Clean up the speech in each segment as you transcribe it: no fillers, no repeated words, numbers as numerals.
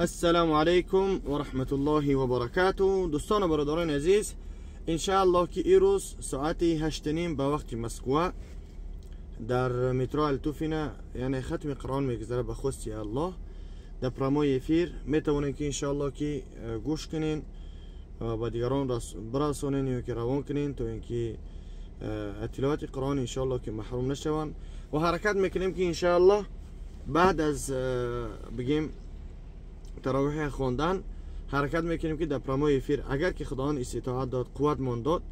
السلام علیکم و رحمت الله و برکاته. دوستان و برادران عزیز، انشاءالله که ایروز ساعت 8:30 به وقت مسکو در مترو التوفینا یعنی ختم قرآن میگذره به خواستی الله در прямой эфир میتوانین که انشاءالله که گوش کنین و با دیگران برسانین یا که روان کنین تا اینکه اطلاعات قرآن انشاءالله که محروم نشوند. و حرکت میکنیم که انشاءالله بعد از بگیم تراویح خواندن حرکت میکنیم که در прямой эфир اگر که خداوند استطاعت داد، قوت مان داد،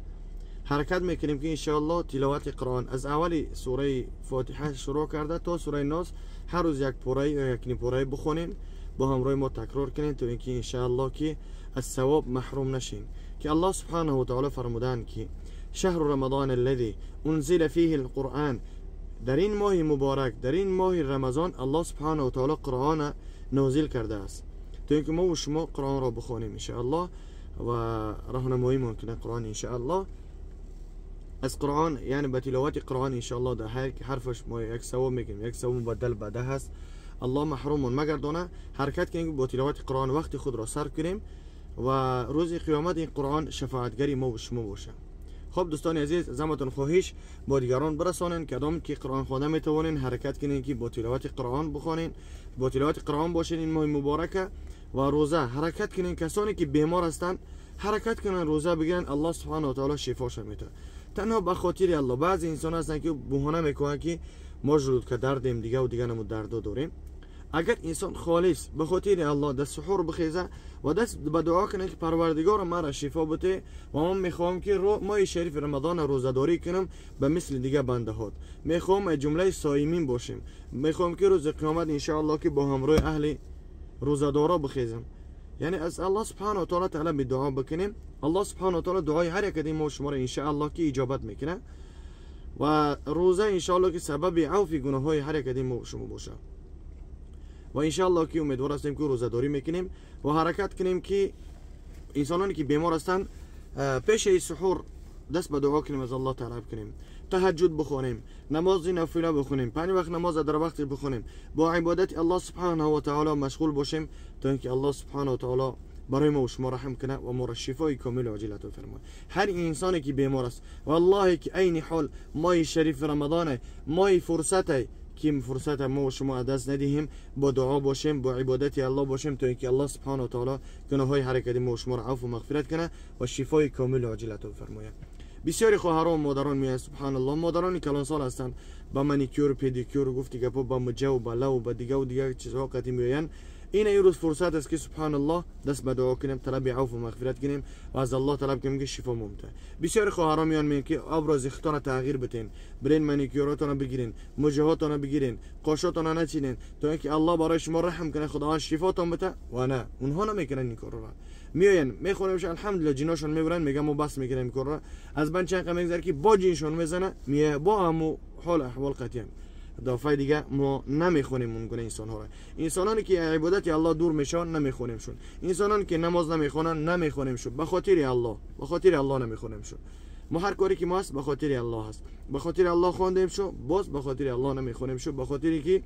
حرکت میکنیم که انشاءالله تلاوت قرآن از اول سوره فاتحه شروع کرده تا سوره ناس هر روز یک پوره یا یک نیم پوره بخونین، با همراه ما تکرار کنین تا اینکه انشاءالله که از ثواب محروم نشین. که الله سبحانه و تعالی فرمودند که شهر رمضان الذي انزل فيه القرآن، در این ماه مبارک، در این ماه رمضان الله سبحانه و تعالی قرآن نازل کرده است تا اینکه ما و شما قرآن را بخوانیم انشاءالله و راهنمایی کنه قرآن انشاءالله. از قرآن یعنی به تلاوت قرآن انشاءالله در هر حرفش ما یک ثواب میگیریم، یک ثواب مبدل به 10 هست. الله محروم مگردانه. حرکت کنیم با تلاوت قرآن وقت خود را صرف کنیم و روز قیامت این قرآن شفاعتگری ما و شما باشه. خب دوستان عزیز، زحمتون خواهش با دیگران برسانین کدام که قرآن خوانده میتوانین حرکت کنین که با تلاوت قرآن بخوانین، با تلاوت قرآن باشین این ماه مبارکه و روزه حرکت کنین. کسانی که بیمار هستند حرکت کنن روزه بگیرن، الله سبحانه و تعالی شفاشون میده. تنها به خاطر الله. بعضی انسان هستن که بهانه میکنن که ما желудка دردیم دیگه و دیگه نمو دردا داریم. اگر انسان خالص به خاطر الله در سحور بخیزه و دست به دعا کنه که پروردگار مرا شفا بده و من میخوام که ماه شریف رمضان روزه‌داری کنم به مثل دیگه بنده هات، میخوام جمله صایمین باشیم، میخوام که روز قیامت انشاءالله که با همراه اهل روزه‌دارا بخیزم. یعنی از الله سبحانه و تعالی طلب دعا بکنیم. الله سبحانه و تعالی دعای هر یک ما شما را انشاءالله که اجابت میکنه و روزه انشاءالله که سبب عفو گناه های هر یک ما شما باشه. و انشاءالله که امیدوار هستیم که روزه‌داری میکنیم و حرکت کنیم که انسانانی که بیمار هستند پیش سحور دست به دعا کنیم، از الله طلب کنیم، تهجد بخونیم، نماز نافله بخونیم، 5 وقت نماز در وقت بخونیم، با عبادت الله سبحانه و تعالی مشغول باشیم تا اینکه الله سبحانه و تعالی برای ما و شما رحم کنه و ما را شفای کامل و عاجل عطا فرماید. هر انسانی که بیمار است، والله که عین حال ماه شریف رمضان ماه فرصت که فرصت ما و شما دست ندهیم، با دعا باشیم، با عبادت الله باشیم تا اینکه الله سبحانه و تعالی گناه‌های حرکت ما و شما را عفو و مغفرت کنه و شفای کامل و عاجل عطا فرماید. بسیاری خواهران و مادران میان، سبحان الله، مادران کلانسال هستند، با منیکیور پدیکیور گفتی گپا، با مجه و با لو و با دیگه و دیگه چیزها قطعی میآیند. این روز فرصت است که سبحان الله دست به دعا کنیم، طلب عفو و مغفرت کنیم و از الله طلب کنیم که شفا ممته. بسیار خواهران میان میگن که ابراز اختان تغییر بدین، برین منیکیوراتون بگیرین، مجهاتون بگیرین، قاشاتون نچینین تا اینکه الله برای شما رحم کنه، خداوند شفاتون بده. و نه، اونها نمیکنن این کارو را. میاین میخونمش الحمدلله جناشون میبرن، میگن ما بس میکنیم این کارو. از بند چند میگذره که با جنشون میزنه، میه با همو حال احوال قطعا دافعه دیگه ما نمیخونیم اون گونه انسان ها را. انسانانی که عبادت الله دور میشن نمیخونیمشون، انسانانی که نماز نمیخونن نمیخونیمشون، به خاطر الله، به خاطر الله نمیخونیمشون. ما هر کاری که ما هست به خاطر الله هست، به خاطر الله خواندیم شو، باز به خاطر الله نمیخونیم شو، به خاطر که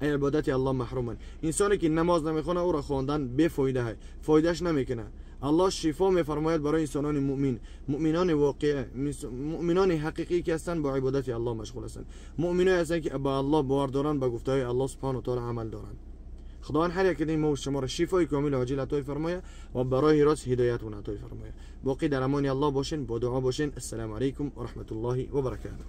عبادت الله محرومن. انسانی که نماز نمیخونه او را خواندن بی فایده های، فایدهش نمیکنه. الله شفا میفرماید برای انسانان مؤمن، مؤمنان واقعی، مؤمنان حقیقی که هستند با عبادت الله مشغول هستند، مؤمنایی هستند که با الله باور دارند، با گفته های الله سبحانه و تعالی عمل دارند. خداوند هر یک ما و شما را شفای کامل عاجل عطا فرماید و برای راست هدایت و عطا فرماید. باقی در امان الله باشین، با دعا باشین. السلام علیکم و رحمت الله و برکاته.